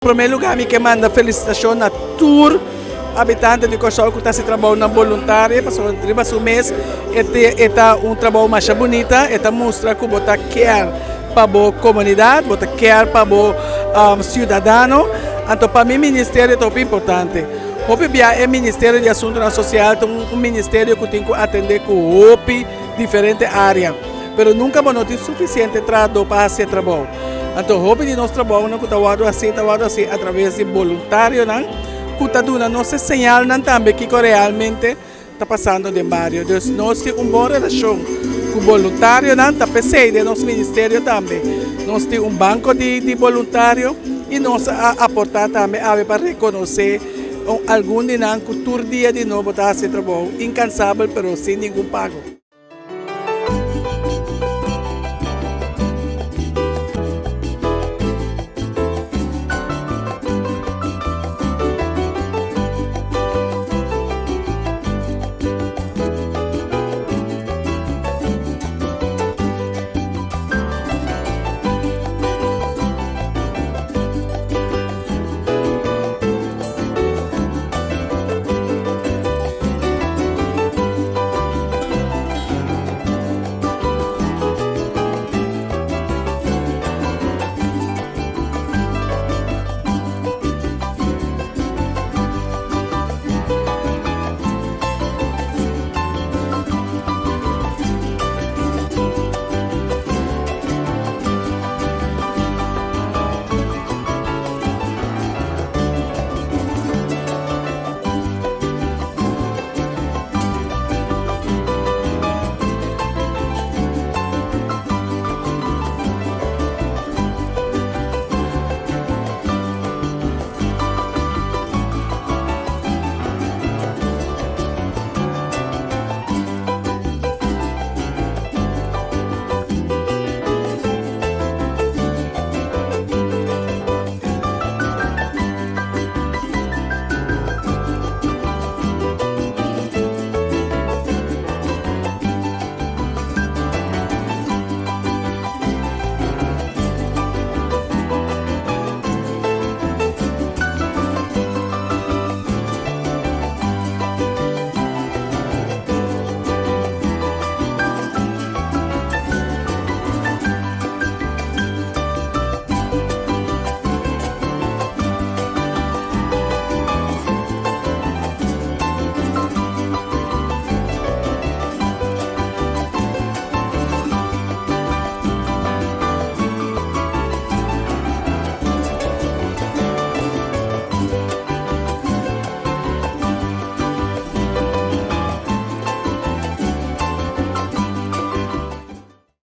Promé lugá mi ke manda felisitashon na tur habitante di Kòrsou ku ta hasi trabounan boluntario pasobra riba su mes e ta un trabou masha bunita, e ta mustra ku bo ta kier pa bo komunidat, bo ta kier pa bo siudadano. Anto pa mi ministerio ta hopi importante. Hopi bia e Ministerio di Asuntunan Sosial ta un ministerio ku tin ku atendé ku hopi diferente área. Pero nunka bo no tin sufisiente trahadó pa hasi e trabou. Anto hopi di nos trabounan ku ta wòrdu hasi ta wòrdu hasi atraves di boluntarionan ku ta duna nos e señalnan tambe kiko realmente ta pasando den bario. Dus nos tin un bon relashon ku boluntarionan, ta p'esei den nos ministerio tambe nos tin un banko di boluntario i nos a aportá tambe awe pa rekonosé algun di nan ku tur dia di nobo ta hasi e trabou inkansabel pero sin ningun pago.